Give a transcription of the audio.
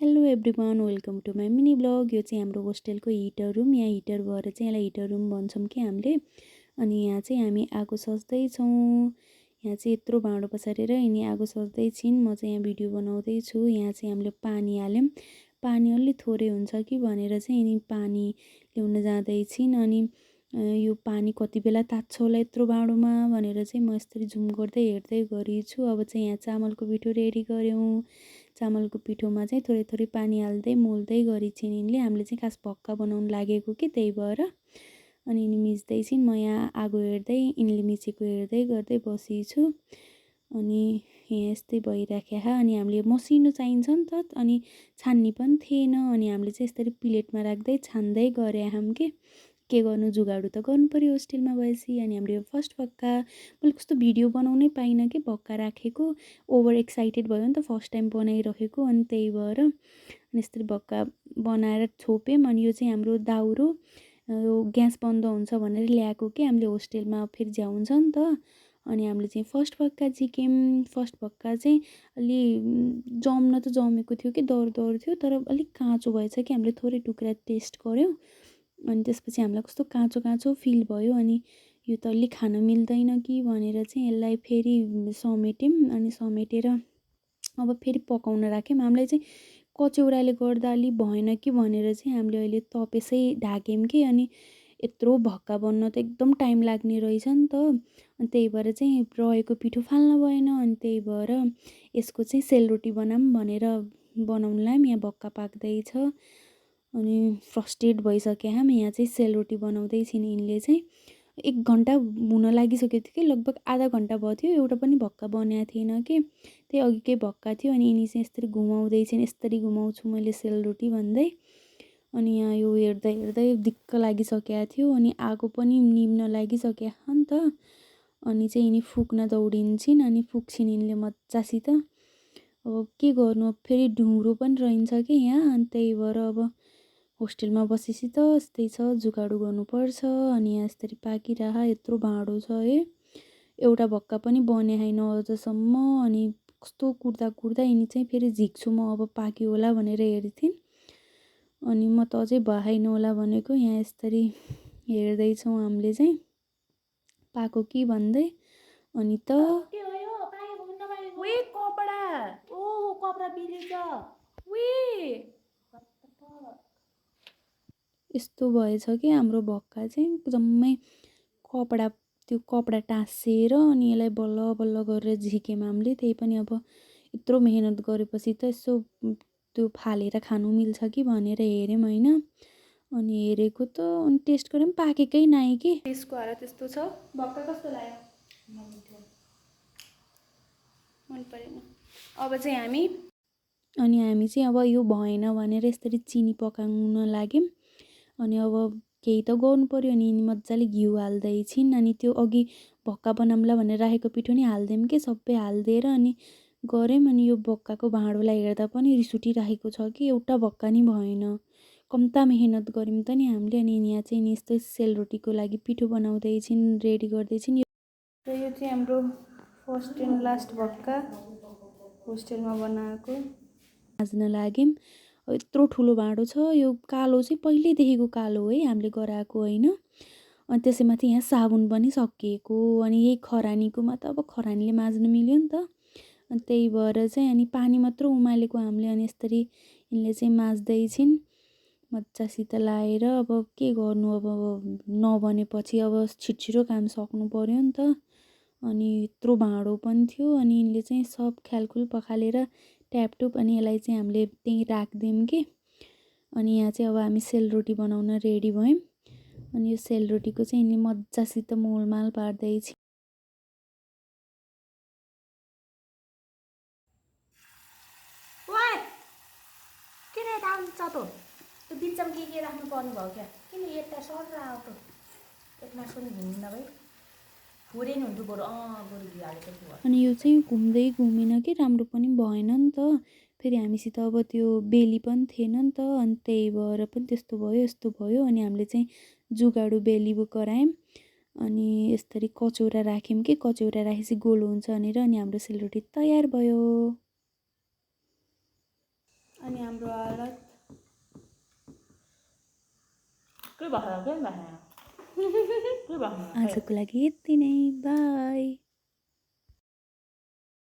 Hello everyone, welcome to my mini blog. यो चाहिँ हाम्रो होस्टेलको हिटर रुम। यहाँ हिटर भएर चाहिँ यसलाई हिटर रुम भन्छौँ कि हामीले। अनि यहाँ चाहिँ हामी आगो सज्दैछौँ। यहाँ चाहिँ यत्रो भाँडो पसारेर यिनी आगो सज्दै छिन्। म चाहिँ यहाँ भिडियो बनाउँदैछु। यहाँ चाहिँ हामीले पानी हाल्यौँ। पानी अलि थोरै हुन्छ कि भनेर चाहिँ यिनी पानी ल्याउन जाँदैछिन्। अनि यो पानी कति बेला तात्छ होला यत्रो भाँडोमा भनेर चाहिँ म यसरी जुम गर्दै हेर्दै गरेछु। अब चाहिँ यहाँ चामलको पिठो रेडी गऱ्यौँ। चामलको पिठोमा चाहिँ थोरै थोरै पानी हाल्दै मोल्दै गरिछिन् यिनले। हामीले चाहिँ खास भक्का बनाउनु लागेको कि त्यही भएर। अनि यिनी मिच्दै छिन्, म यहाँ आगो हेर्दै यिनले मिचेको हेर्दै गर्दै बसेछु। अनि यहाँ यस्तै भइराख्यो। अनि हामीले मसिनो चाहिन्छ नि त, अनि छान्नी पनि थिएन। अनि हामीले चाहिँ यसरी प्लेटमा राख्दै छान्दै गरे हम के गर्नु, जुगाडु त गर्नु पर्यो होस्टेलमा भएपछि। अनि हामीले फर्स्ट भक्का मैले कस्तो भिडियो बनाउनै पाइनँ कि भक्का राखेको। ओभर एक्साइटेड भयो नि त, फर्स्ट टाइम बनाइरहेको। अनि त्यही भएर अनि यसरी भक्का बनाएर छोप्यौँ। अनि यो चाहिँ हाम्रो दाउरो, यो ग्यास बन्द हुन्छ भनेर ल्याएको कि हामीले होस्टेलमा फेरि झ्याउ हुन्छ नि त। अनि हामीले चाहिँ फर्स्ट भक्का झिक्यौँ। फर्स्ट भक्का चाहिँ अलि जम्न त जमेको थियो कि दर थियो, तर अलिक काँचो भएछ कि हामीले थोरै टुक्रा टेस्ट गऱ्यौँ। अनि त्यसपछि हामीलाई कस्तो काँचो काँचो फिल भयो। अनि यो त अलि खान मिल्दैन कि भनेर चाहिँ यसलाई फेरि समेट्यौँ। अनि समेटेर अब फेरि पकाउन राख्यौँ। हामीलाई चाहिँ कचौराले गर्दा अलि भएन कि भनेर चाहिँ हामीले अहिले तपेसै ढाक्यौँ कि। अनि यत्रो भक्का बन्न त एकदम टाइम लाग्ने रहेछ नि त। अनि त्यही भएर चाहिँ रहेको पिठो फाल्न भएन। अनि त्यही भएर यसको चाहिँ सेलरोटी बनाऊँ भनेर बनाउनुलाई यहाँ भक्का पाक्दैछ। अनि फ्रस्ट्रेट भइसक्यो हामी। यहाँ चाहिँ सेलरोटी बनाउँदै छिन् यिनले चाहिँ। 1 घन्टा हुन लागिसकेको थियो कि, लगभग आधा घन्टा भयो थियो, एउटा पनि भक्का बनेको थिएन कि। त्यही अघिकै भक्का थियो। अनि यिनी चाहिँ यसरी घुमाउँदै छिन्, यसरी घुमाउँछु मैले सेलरोटी भन्दै। अनि यहाँ यो हेर्दै हेर्दै दिक्क लागिसकेको थियो। अनि आगो पनि निम्न लागिसक्यो नि त। अनि चाहिँ यिनी फुक्न दौडिन्छन्। अनि फुक्छिन् यिनले मजासित। अब के गर्नु, अब फेरि ढुङ्ग्रो पनि रहन्छ कि यहाँ। अनि त्यही भएर अब होस्टेलमा बसेपछि त यस्तै छ, जुगाडु गर्नुपर्छ। अनि यहाँ यसरी पाकिरह यत्रो भाँडो छ है, एउटा भक्का पनि बने छैन अझसम्म। अनि कस्तो कुर्दा यिनी चाहिँ फेरि झिक्छु म अब पाक्यो होला भनेर हेर्थेँ। अनि म त अझै भएन होला भनेको। यहाँ यसरी हेर्दैछौँ हामीले चाहिँ पाको कि भन्दै। अनि त यस्तो भएछ कि हाम्रो भक्का चाहिँ जम्मै कपडा, त्यो कपडा टाँसेर अनि यसलाई बल्ल बल्ल गरेर झिक्यौँ हामीले। त्यही पनि अब यत्रो मेहनत गरेपछि त यसो त्यो फालेर खानु मिल्छ कि भनेर हेऱ्यौँ होइन। अनि हेरेको त, अनि टेस्ट गऱ्यौँ पाकेकै नाइ कि। त्यसको हालत यस्तो छ। भक्का कस्तो लाग्यो? मन परेन। अब चाहिँ हामी चाहिँ अब यो भएन भनेर यसरी चिनी पकाउन लाग्यौँ। अनि अब केही त गर्नु पर्यो। अनि मजाले घिउ हाल्दै छिन्। अनि त्यो अघि भक्का बनाउँला भनेर राखेको पिठो नि हाल्दियौँ कि, सबै हालिदिएर अनि गऱ्यौँ। अनि यो भक्काको भाँडोलाई हेर्दा पनि रिस उठिरहेको छ कि एउटा भक्का नि भएन। कम्ता मेहनत गऱ्यौँ त नि हामीले। अनि यहाँ चाहिँ नि यस्तै सेलरोटीको लागि पिठो बनाउँदै छिन्, रेडी गर्दै छिन्। र यो चाहिँ हाम्रो फर्स्ट एन्ड लास्ट भक्का होस्टेलमा बनाएको। माझ्न लाग्यौँ। यत्रो ठुलो भाँडो छ। यो कालो चाहिँ पहिल्यैदेखिको कालो है, हामीले गराएको होइन। अनि त्यसैमाथि यहाँ साबुन पनि सकिएको। अनि यही खरानीकोमा त अब खरानीले माझ्न मिल्यो नि त। अनि त्यही भएर चाहिँ अनि पानी मात्र उमालेको हामीले। अनि यसरी यिनले चाहिँ माझ्दै छिन् मजासित लाएर। अब के गर्नु, अब नबनेपछि अब छिटो काम सक्नु पर्यो नि त। अनि यत्रो भाँडो पनि थियो। अनि यिनले चाहिँ सब ख्यालखुल पखालेर ट्यापटुप। अनि यसलाई चाहिँ हामीले त्यहीँ राखिदियौँ कि। अनि यहाँ चाहिँ अब हामी सेलरोटी बनाउन रेडी भयौँ। अनि यो सेलरोटीको चाहिँ यिनले मजासित मोलमाल पार्दै छ। किन यता आउँछ त? त्यो बिचमा के राख्नु पर्ने भयो क्या? किन यता सर आउँछ? यता पनि घुम्न भाइ फुरेन हुन्थ्यो बरु। बरु घिउ हालेको थियो। अनि यो चाहिँ घुम्दै घुमेन कि, राम्रो पनि भएन नि त। फेरि हामीसित अब त्यो बेली पनि थिएन नि त। अनि त्यही भएर पनि त्यस्तो भयो यस्तो भयो। अनि हामीले चाहिँ जुगाडु बेली गरायौँ। अनि यसरी कचौरा राख्यौँ कि, कचौरा राखेपछि गोलो हुन्छ भनेर। अनि हाम्रो सेलरोटी तयार भयो। अनि हाम्रो हालत के भएको के भएको आजको लागि यति नै, बाई।